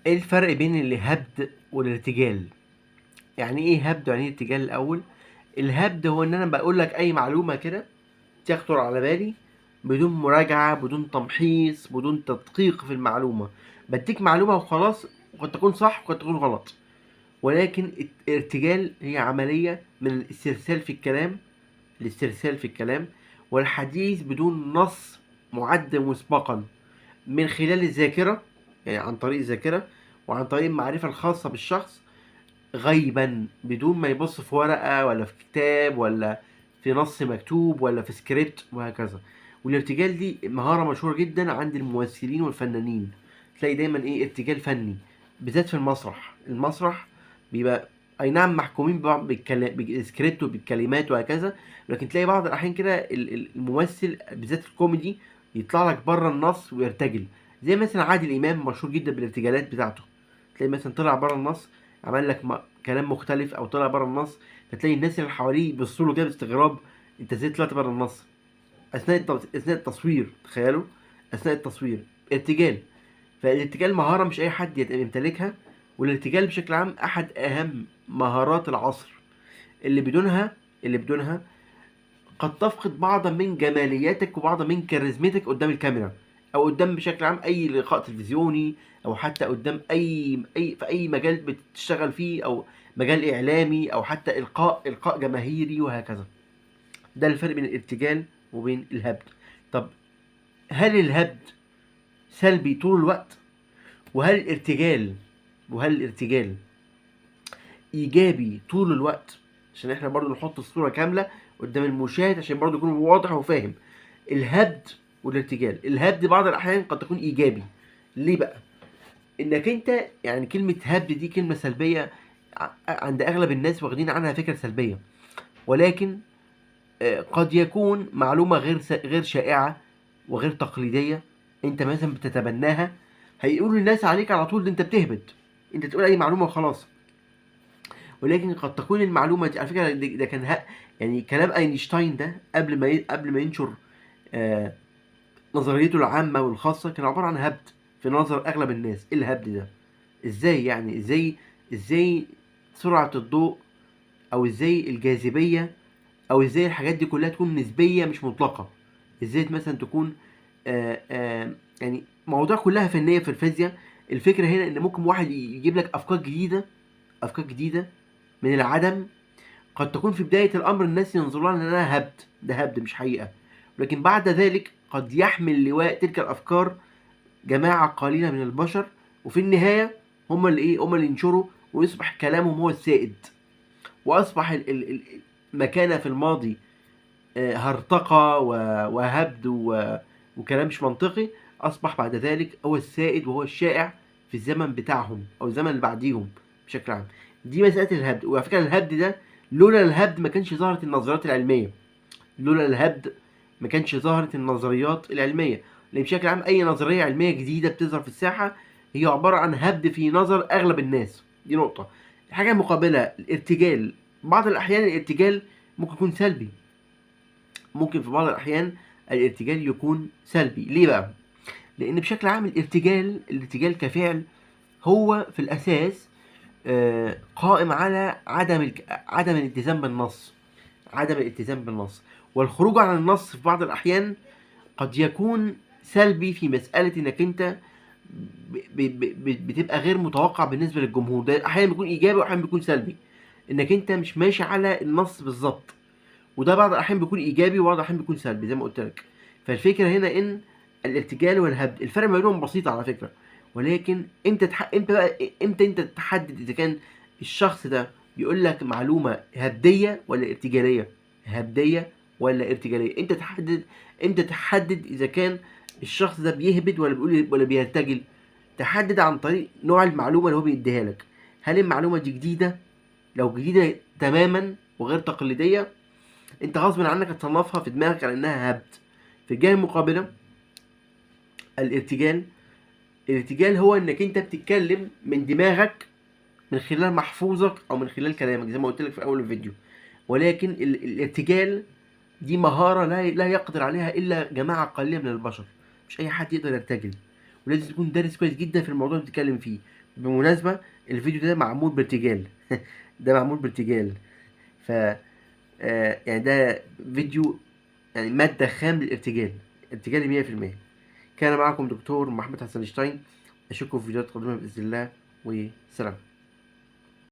ايه الفرق بين الهبد والارتجال؟ يعني ايه هبد ويعني ايه ارتجال؟ الاول، الهبد هو ان انا بقول لك اي معلومة كده تخطر على بالي بدون مراجعه، بدون تمحيص، بدون تدقيق في المعلومة. بديك معلومة وخلاص، وقد تكون صح وقد تكون غلط. ولكن الارتجال هي عملية من الاسترسال في الكلام، الاسترسال في الكلام والحديث بدون نص معد مسبقا، من خلال الذاكرة، يعني عن طريق الذاكرة وعن طريق المعرفة الخاصة بالشخص غيبا، بدون ما يبص في ورقة ولا في كتاب ولا في نص مكتوب ولا في سكريبت وهكذا. والارتجال دي مهارة مشهورة جدا عند الممثلين والفنانين، تلاقي دايما ايه ارتجال فني، بالذات في المسرح. المسرح بيبقى اي نعم محكومين بالسكريبت وبالكلمات وهكذا، لكن تلاقي بعض الاحيان كده الممثل بالذات الكوميدي يطلع لك بره النص ويرتجل، زي مثلا عادل امام مشهور جدا بالارتجالات بتاعته. تلاقي مثلا طلع بره النص، عمل لك كلام مختلف او طلع بره النص، فتلاقي الناس اللي حواليه بيبصوا له كده باستغراب، انت ازاي طلعت بره النص اثناء التصوير؟ تخيلوا اثناء التصوير ارتجال. فالارتجال مهارة مش اي حد يمتلكها، والارتجال بشكل عام احد اهم مهارات العصر اللي بدونها قد تفقد بعضا من جمالياتك وبعضا من كاريزمتك قدام الكاميرا، او قدام بشكل عام اي لقاء تلفزيوني، او حتى قدام اي في اي مجال بتشتغل فيه، او مجال اعلامي، او حتى القاء جماهيري وهكذا. ده الفرق بين الارتجال وبين الهبد. طب هل الهبد سلبي طول الوقت؟ وهل الارتجال ايجابي طول الوقت؟ عشان احنا برضو نحط الصورة كاملة قدام المشاهد عشان برضو يكون واضح وفاهم. الهبد والارتجال، الهبد بعض الاحيان قد تكون ايجابي. ليه بقى؟ انك انت يعني كلمة هبد دي كلمة سلبية عند اغلب الناس، واخدين عنها فكرة سلبية، ولكن قد يكون معلومة غير شائعة وغير تقليدية انت مثلا بتتبناها، هيقولوا الناس عليك على طول ده انت بتهبد، انت تقول اي معلومة وخلاص. ولكن قد تكون المعلومة دي على فكرة ده كان يعني كلام اينشتاين ده قبل ما ينشر نظريته العامة والخاصة، كان عبارة عن هبد في نظر اغلب الناس. ايه الهبد ده؟ ازاي يعني؟ ازاي سرعة الضوء، او ازاي الجاذبية، او ازاي الحاجات دي كلها تكون نسبية مش مطلقة؟ ازاي مثلا تكون يعني مواضيع كلها فنية في الفيزياء. الفكرة هنا ان ممكن واحد يجيب لك افكار جديدة، افكار جديدة من العدم، قد تكون في بداية الامر الناس ينظرون لها انها هبد، ده هبد مش حقيقة، لكن بعد ذلك قد يحمل لواء تلك الافكار جماعة قليلة من البشر، وفي النهاية هم اللي ايه، هم اللي ينشروا، ويصبح كلامهم هو السائد. واصبح مكانة في الماضي هرطقة وهبد وكلام مش منطقي، اصبح بعد ذلك هو السائد وهو الشائع في الزمن بتاعهم او الزمن اللي بعديهم بشكل عام. دي مسألة الهبد. وعلى فكرة الهبد ده لولا الهبد ما كانش ظهرت النظريات العلمية، لولا الهبد ما كانش ظهرت النظريات العلمية، لأن بشكل عام أي نظرية علمية جديدة بتظهر في الساحة هي عبارة عن هبد في نظر أغلب الناس. دي نقطة. الحاجة المقابلة الارتجال، بعض الأحيان الارتجال ممكن يكون سلبي، ممكن في بعض الأحيان الارتجال يكون سلبي. ليه بقى؟ لأن بشكل عام الارتجال كفعل هو في الأساس قائم على عدم الالتزام بالنص، عدم الالتزام بالنص، والخروج عن النص في بعض الأحيان قد يكون سلبي في مسألة إنك أنت بتبقى غير متوقع بالنسبة للجمهور. ده أحيانا بيكون إيجابي وأحيانا بيكون سلبي، إنك أنت مش ماشي على النص بالظبط، وده بعض الأحيان بيكون إيجابي وبعض الأحيان بيكون سلبي زي ما قلت لك. فالفكرة هنا إن الارتجال والهبد الفرق ما بينهم بسيط على فكرة، ولكن امتى انت تحدد اذا كان الشخص ده بيقول لك معلومة هبدية ولا ارتجالية، هبدية ولا ارتجالية. امتى تحدد اذا كان الشخص ده بيهبد ولا بيقول ولا بيرتجل؟ تحدد عن طريق نوع المعلومة اللي هو بيديها لك. هل المعلومة دي جديدة؟ لو جديدة تماما وغير تقليدية انت غصب عنك هتصنفها في دماغك على انها هبد. في الجهة المقابلة الارتجال، الارتجال هو انك انت بتتكلم من دماغك من خلال محفوظك او من خلال كلامك زي ما قلت لك في اول الفيديو، ولكن الارتجال دي مهارة لا يقدر عليها الا جماعة قليلة من البشر، مش اي حد يقدر يرتجل، ولازم تكون دارس كويس جدا في الموضوع اللي بتتكلم فيه. بالمناسبة الفيديو ده معمول بارتجال ده معمول بارتجال، ف يعني ده فيديو يعني مادة خام للارتجال، ارتجالي 100%. كان معكم دكتور محمد حسن شتاين، أشوفكم في فيديوهات قادمة بإذن الله، وسلام.